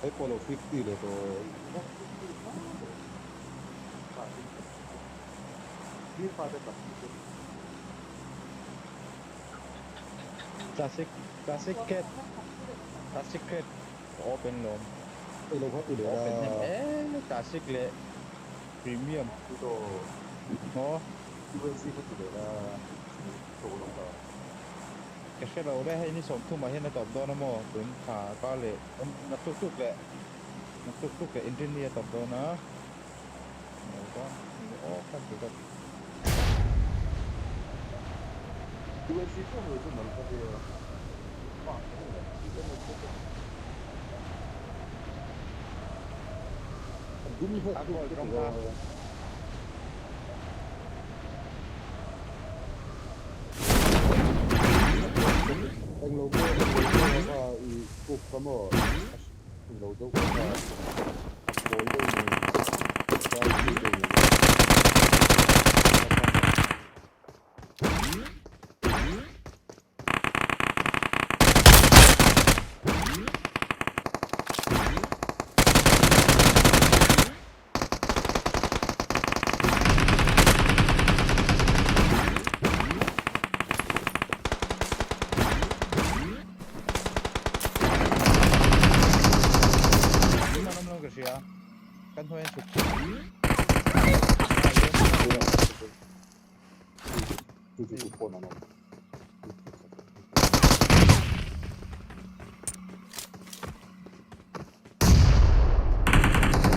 He pawh lo 50 leh tawh vak 50 hma tawh. Mi fate tak chu. Classic classic cat classic cat open lom. Ei lo kha ti leh Open hem la. eh classic leh premium. To No UNC kha ti leh la. To lo ka. Ka hre lo le hei ni sawm thum ah hian a tawp dawn a maw tun thla ka leh nak tuk tuk leh nak tuk tuk leh inrin ni a tawp dawn a. No dawn aw kan ti ka UNC chu hei chu nal ka ti a. Pa dum ho A gold rawng kha. Eng lo mo eng lo mo kha i kuk kha mo eng lo deuh kha a pawl deuh ni sai chi deuh ni. Manam lam ka hria kan hnuai an chhuk Chu chu chu phone an awm.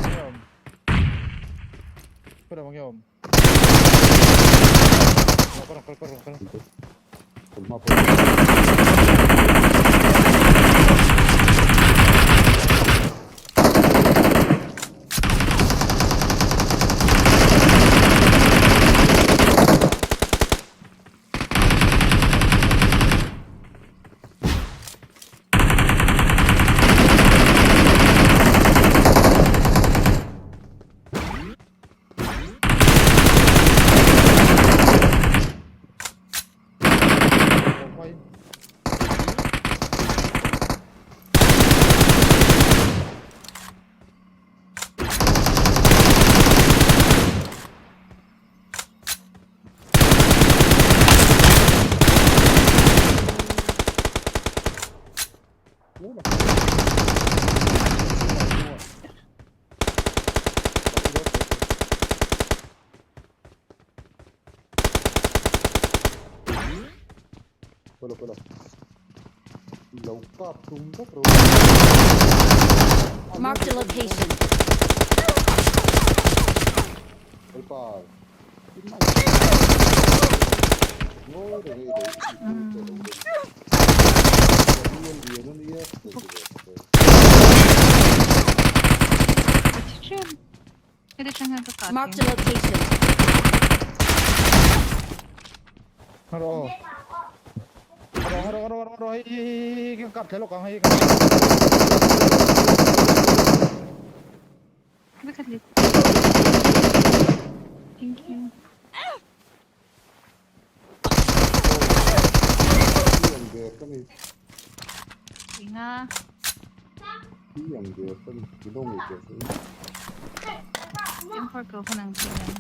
Nge awm Khaw lamah nge awm Kal kal kal kal Kan hma pawh. Quay. Pala pala. Lo kap tum vek ro. Marked a location. Lalpa. Ngoi rồi đi để Marked a location. Haro. Haro haro haro haro haro hei hei hei kap thlelok ang hei. Look at it. Thank you. Inga. M4 ko ko nang tingnan.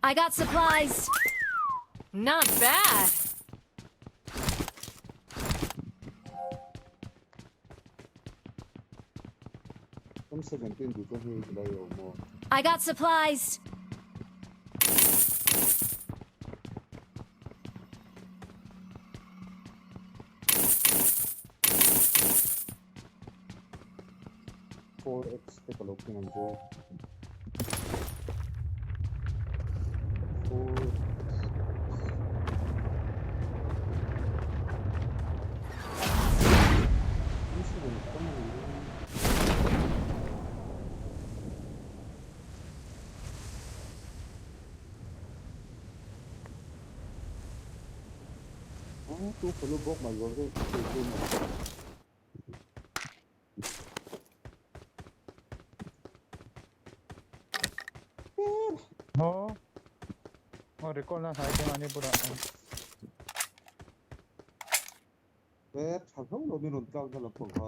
I got supplies. Not bad. I got supplies. 4x te ka lo keng ang chu. 4x. Ah, tu perlu bok mai Recall na hnai keimahni bulah. E tha hlauh lo min rawn tlak na lampang kha.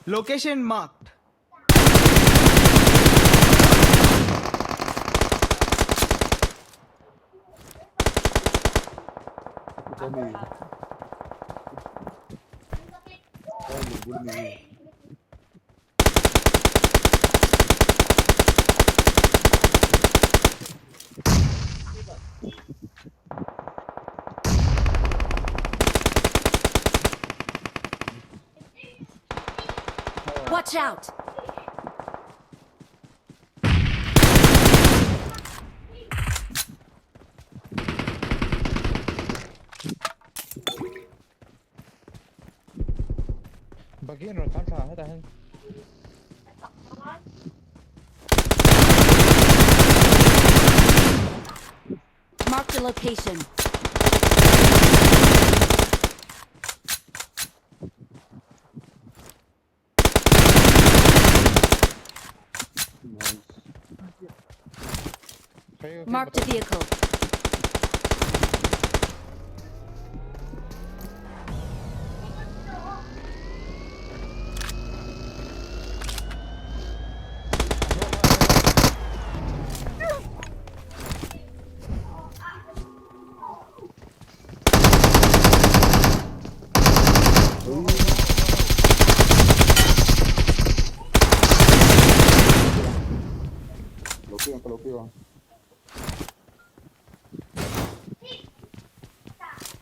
Location marked. Watch out! Buggy an rawn tlan thla hetah hian. Marked a location. Marked a vehicle.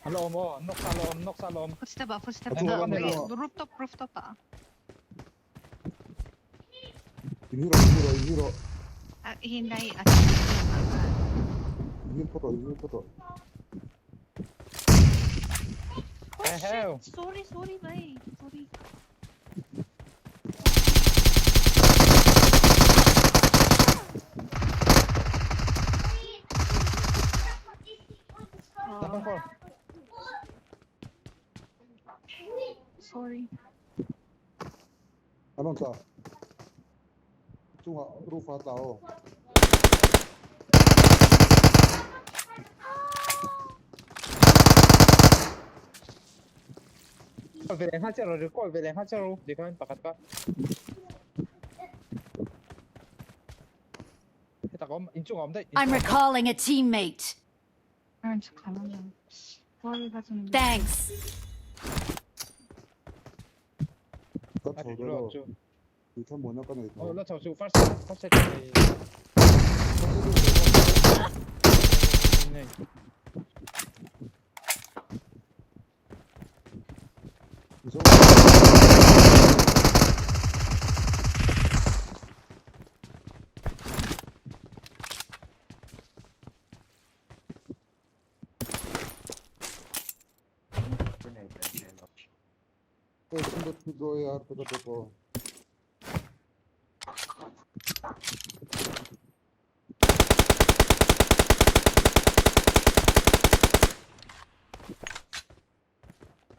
An la awm aw, nawk sa la awm, nawk sa la awm. Footstep ah, footstep A chungah ah. awm a. Rooftop, rooftop ah. In hi rawh, in hi rawh, in hi rawh. A hinai a In hi phawt rawh, in hi phawt rawh. Oh shit, sorry, sorry bhai, sorry. Number 4. Sorry. Anong tla? Chunga roof a tla aw. Ve leh nghal chiah rawh, recall ve leh nghal chiah rawh u, tikhan pakhat kha. Hetah ka awm, inchungah awm daih. I'm recalling a teammate. Thanks. Ka chho dawn aw. Tui thlamuanna ka nei tho. Aw la chho suh first first set nei. Nei.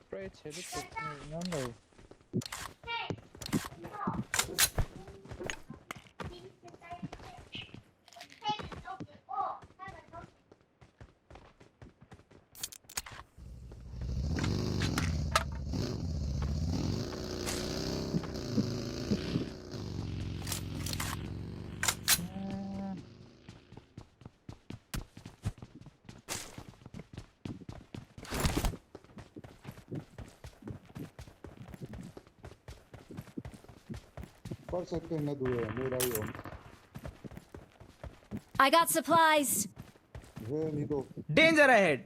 Spray chhe lutuk ngam lo. I got supplies. Danger ahead.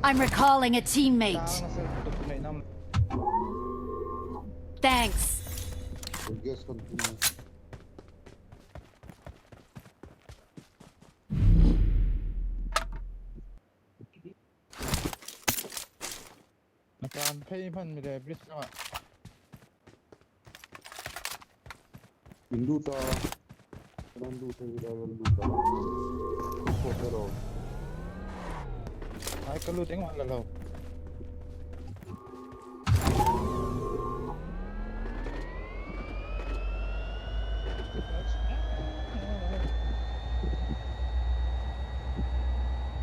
I'm recalling a teammate. Thanks. Tlan phei hman mi le bridge lamah. In lut a, kan lut hei lai an lut a. Kawt elo. Ai ka lut engmah la lo.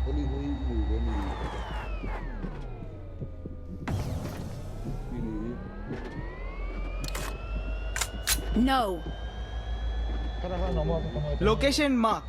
Heli hi i nei ve ni. I nei hi. No. Location marked.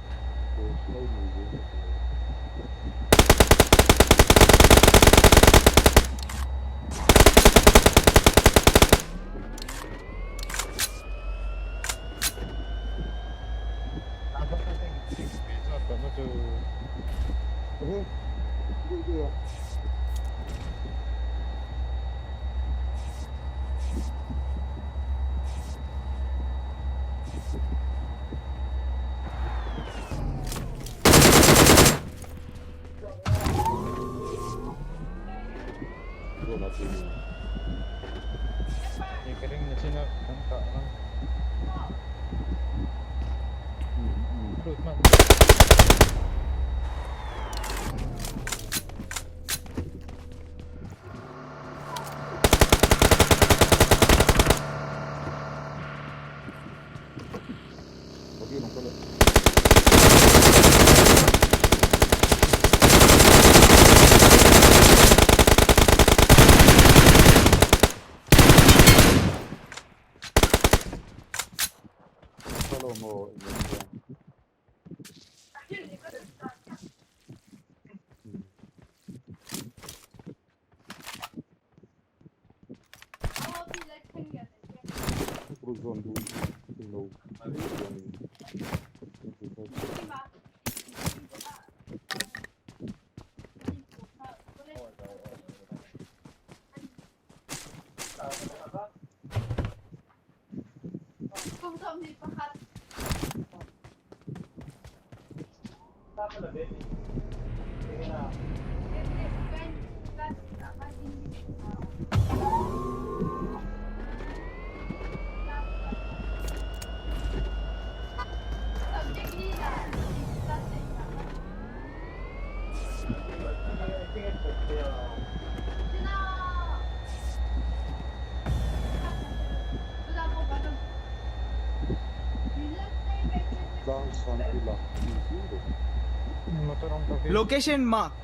Location marked.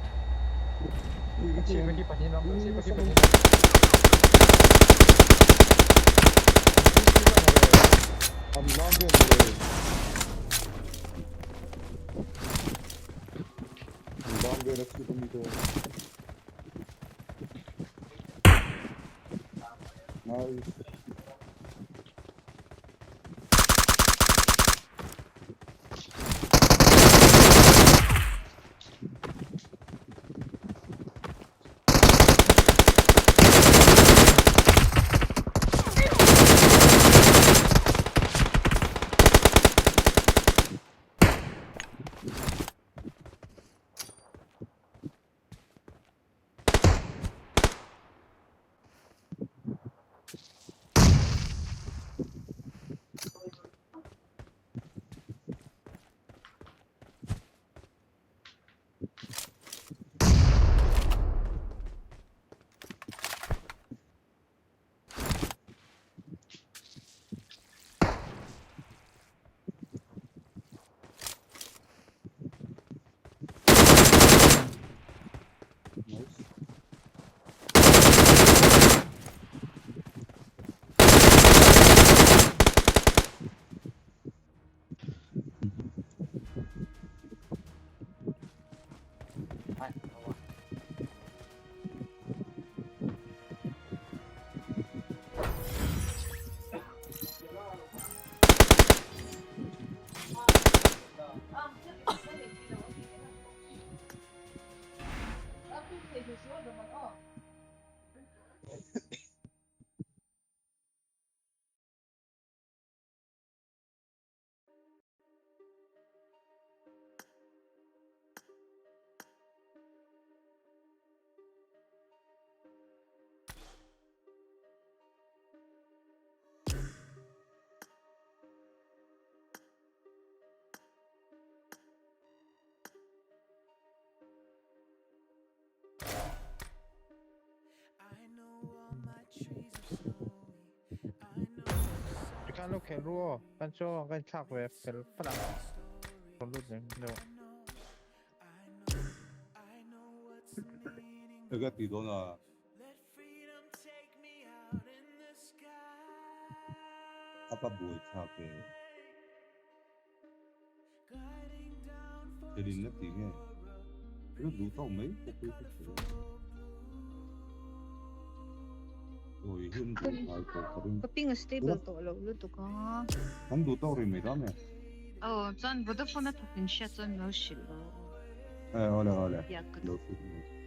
Nice. Tikhan lo khel ru aw, kan chu ka inthlak ve fel fel ang. Rawn lut reng deuh. Ega ti dawn a. A pa buai thlak e. Khelin la ti nge. Ru duh tawk mai pawh pui ka thei. Awi hi an duh ngai tawh ka ring. Ka ping a stable tawh lo lutuk a. An duh tawk rih mai ta me. Aw chuan Vodafone a thawk in hriat chuan min lo hrilh lo. Eh awle awle. Lo hrilh mai.